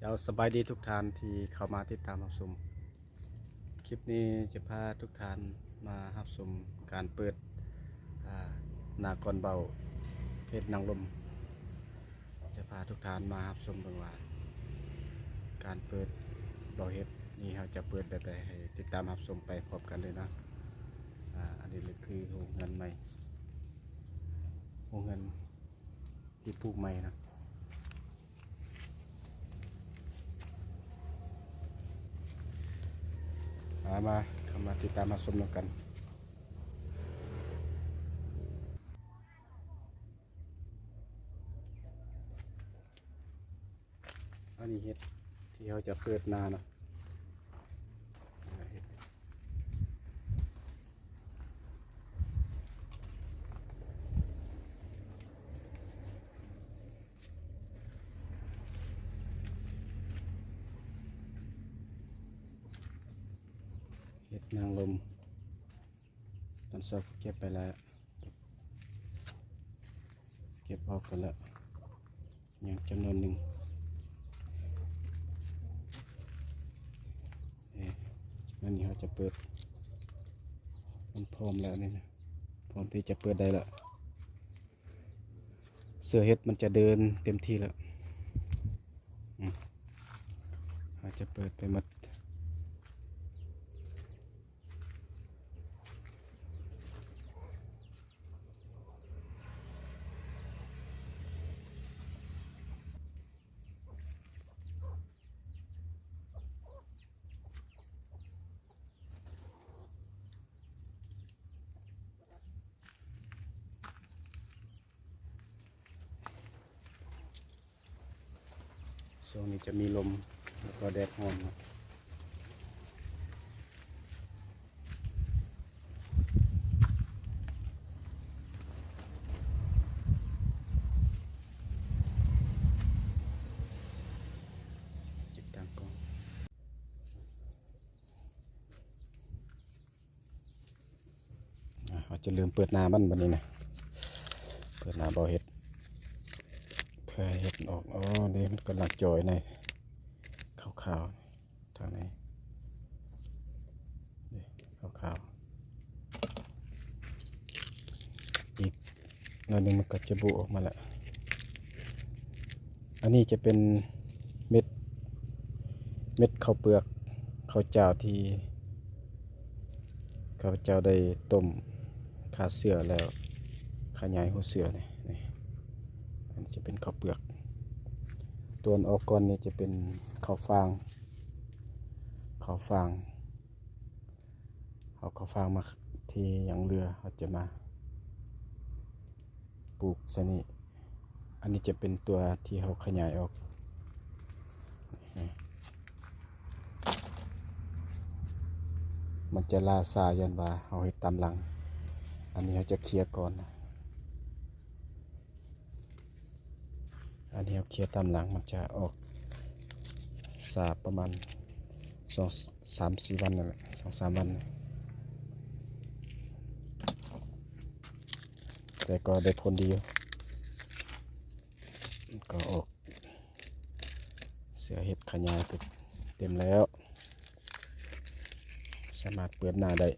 ເຈົ້າ ສະບາຍດີທຸກທ່ານທີ່ເຂົ້າມາຕິດຕາມຮັບຊົມ. ຄລິບນີ້ຈະພາທຸກທ່ານມາຮັບຊົມການເປີດ ອາ ໜ້າກ້ອນເບົາເຫັດນາງລົມ. ຈະພາທຸກທ່ານມາຮັບຊົມເບິ່ງວ່າ ການເປີດເບົາເຫັດນີ້ ເຮົາຈະເປີດແບບໃດ. ໃຫ້ຕິດຕາມຮັບຊົມໄປພ້ອມກັນເລີຍເນາະ. ອາ ອັນນີ້ແຫຼະຄືໂຮງງານໃໝ່ ໂຮງງານທີ່ປູກໃໝ່ເນາະ. ມາ ມາ ເຂົ້າມາຕິດຕາມຮັບຊົມນຳກັນ. ອັນນີ້ເຫັດທີ່ເຮົາຈະເປີດໜ້າເນາະ. ເຫັດ ເຫັດນາງລົມ. ຕອນເຊົ້າກໍເກັບໄປແລ້ວ ເກັບອອກໄປແລ້ວ ຍັງຈຳນວນໜຶ່ງ. ເອີ ອັນນີ້ເຮົາຈະເປີດ ມັນພ້ອມແລ້ວນີ້ນະ ພ້ອມທີ່ຈະເປີດໄດ້ແລ້ວ. ເສືອເຫັດມັນຈະເດີນເຕັມທີ່ແລ້ວ. ອືມ ເຮົາຈະເປີດໄປໝົດ. ຊ່ວງນີ້ຈະມີລົມ ແລ້ວກໍແດດຮ້ອນເນາະ. ຕິດຕັ້ງກ້ອງ. ອາ ເຮົາຈະເລີ່ມເປີດໜ້າມັນບັດນີ້ນະ ເປີດໜ້າເບົາເຫັດ ເພື່ອໃຫ້ເຫັດອອກ. ອໍ ນີ້ມັນກຳລັງຈ່ອຍໃນຂາວໆ ທາງໃນ ນີ້ຂາວໆ ອີກ ໜ້ອຍໜຶ່ງມັນກໍຈະບຸອອກມາແລ້ວ. ອັນນີ້ຈະເປັນເມັດ ເມັດເຂົ້າເປືອກເຂົ້າຈ້າວທີ່ຂ້າພະເຈົ້າໄດ້ຕົ້ມຂ້າເຊື້ອແລ້ວຂະຫຍາຍຫົວເຊື້ອນີ້ ນີ້ ອັນນີ້ຈະເປັນເຂົ້າເປືອກ. ຕົວອອກກ່ອນນີ້ຈະເປັນເຂົ້າຟາງ ເຂົ້າຟາງ. ເຮົາກໍຟາງມາທີ່ຍັງເຫຼືອ ເຮົາຈະມາປູກໃສ່ນີ້. ອັນນີ້ຈະເປັນຕົວທີ່ເຮົາຂະຫຍາຍອອກ. ນີ້ ມັນຈະລ່າຊ້າ ຍ້ອນວ່າເຮົາເຮັດຕາມຫຼັງ. ອັນນີ້ເຮົາຈະເຄຍກ່ອນ. ອັນນີ້ເຮົາເຄຍຕາມຫຼັງ ມັນຈະອອກຊ້າປະມານສອງ ສາມສີ່ວັນນັ້ນແຫຼະ ສອງສາມວັນ ແຕ່ກໍໄດ້ຜົນດີຢູ່ ກໍອອກ ເສືອເຫັດຂະຫຍາຍໄປເຕັມແລ້ວ ສາມາດເປີດໜ້າໄດ້.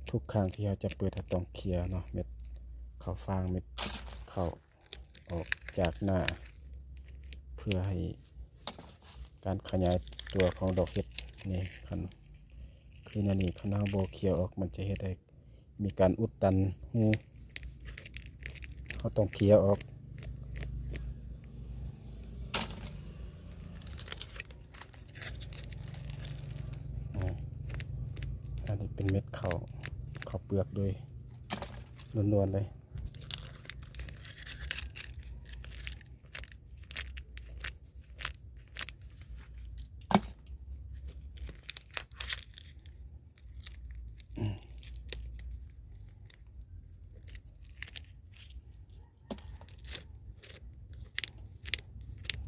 ທຸກຄັ້ງທີ່ເຮົາຈະເປີດ ເຮົາຕ້ອງເຄຍເນາະ ເມັດເຂົ້າຟາງ ເມັດເຂົ້າ ອອກຈາກໜ້າ ເພື່ອໃຫ້ການຂະຫຍາຍຕົວຂອງດອກເຫັດນີ້ ຄັນຄືແນວນີ້ ຄັນເຮົາບໍ່ເຄຍອອກ ມັນຈະເຮັດໃຫ້ມີການອຸດຕັນຮູ ເຮົາຕ້ອງເຄຍອອກ. ອັນນີ້ເປັນເມັດເຂົ້າ ເຂົ້າເປືອກໂດຍລ້ວນໆເລີຍ.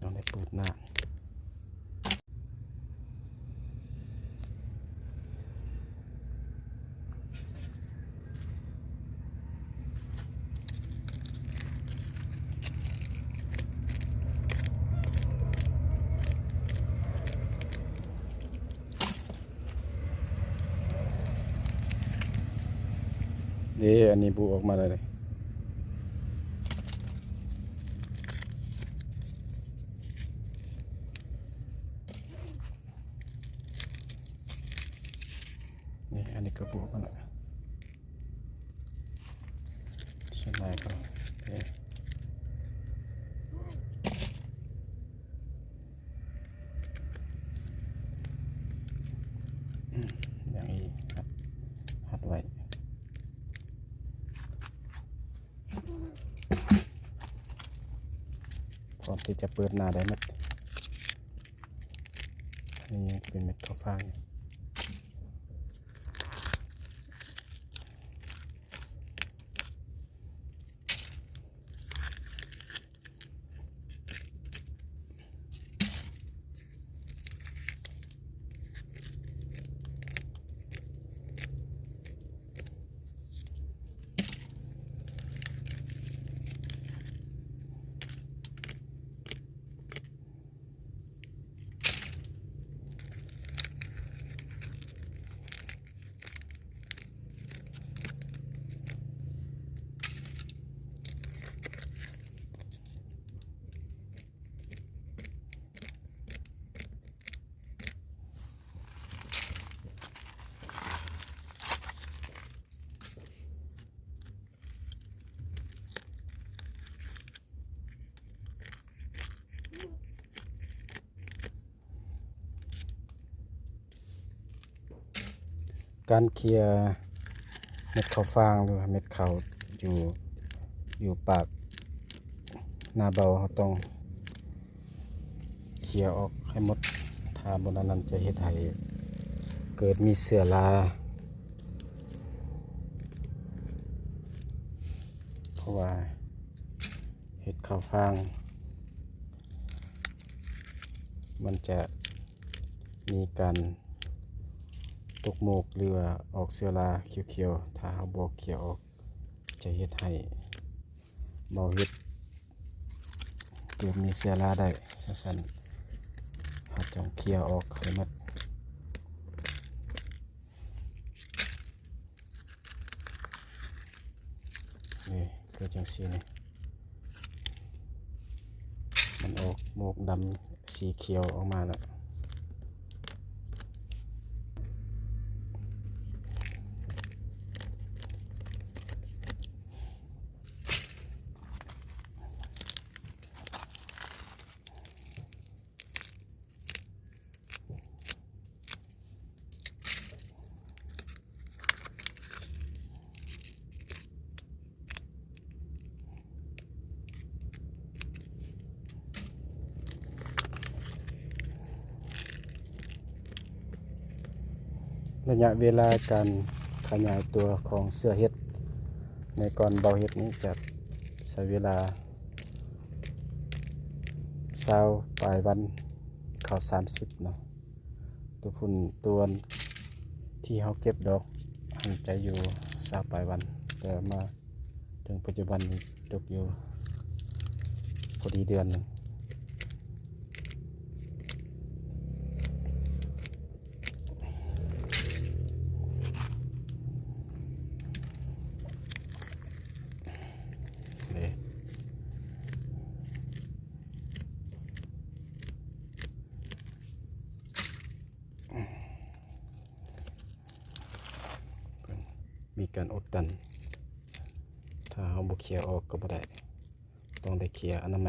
ຕ້ອງໄດ້ເປີດໜ້າ. ເ ເອີ ອັນນີ້ບຸອອກມາແລ້ວເດ້ ນີ້ ອັນນີ້ກໍບຸອອກມາແລ້ວ ສ່ວນຫຼາຍກໍ ເອີ ຢ່າງນີ້ ຮັດ ຮັດໄວ້ ພ້ອມທີ່ຈະເປີດໜ້າໄດ້ໝົດ. ອັນນີ້ຍັງເປັນເມັດເຂົ້າຟາງຢູ່. ການເຄຍເມັດເຂົ້າຟາງ ຫຼືວ່າເມັດເຂົ້າຢູ່ ຢູ່ປາກໜ້າເບົາ ເຮົາຕ້ອງເຄຍອອກໃຫ້ໝົດ ຖ້າບໍ່ນັ້ນ ນັ້ນຈະເຮັດໃຫ້ເກີດມີເຊື້ອລາ ເພາະວ່າ ເຮັດເຂົ້າຟາງ ມັນຈະມີການຕົກໝົກ ຫຼືວ່າອອກເຊື້ອລາຂຽວໆ ຖ້າເຮົາບໍ່ເຄຍອອກ ຈະເຮັດໃຫ້ເບົາເຫັດເກີດມີເຊື້ອລາໄດ້. ສະນັ້ນ ເຮົາຕ້ອງເຄຍອອກໃຫ້ໝົດ. ນີ້ຄືຈັ່ງຊີ້ນີ້ ມັນອອກໝອກດຳສີຂຽວອອກມາແລ້ວ. ໄລຍະເວລາການຂະຫຍາຍຕົວຂອງເຊື້ອເຫັດໃນກ່ອນເບົາເຫັດນີ້ຈະໃຊ້ເວລາ ຊາວປາຍວັນ ເຂົ້າສາມສິບເນາະ ຕົວພຸ້ນ ຕົວທີ່ເຮົາເກັບດອກຫັ້ນຈະຢູ່ຊາວປາຍວັນ ແຕ່ມາເຖິງປັດຈຸບັນນີ້ຕົກຢູ່ພໍດີເດືອນໜຶ່ງ. ມີການອຸດຕັນ ຖ້າເຮົາບໍ່ເຄຍອອກກໍບໍ່ໄດ້ ຕ້ອງໄດ້ເຄຍອະນາໄມ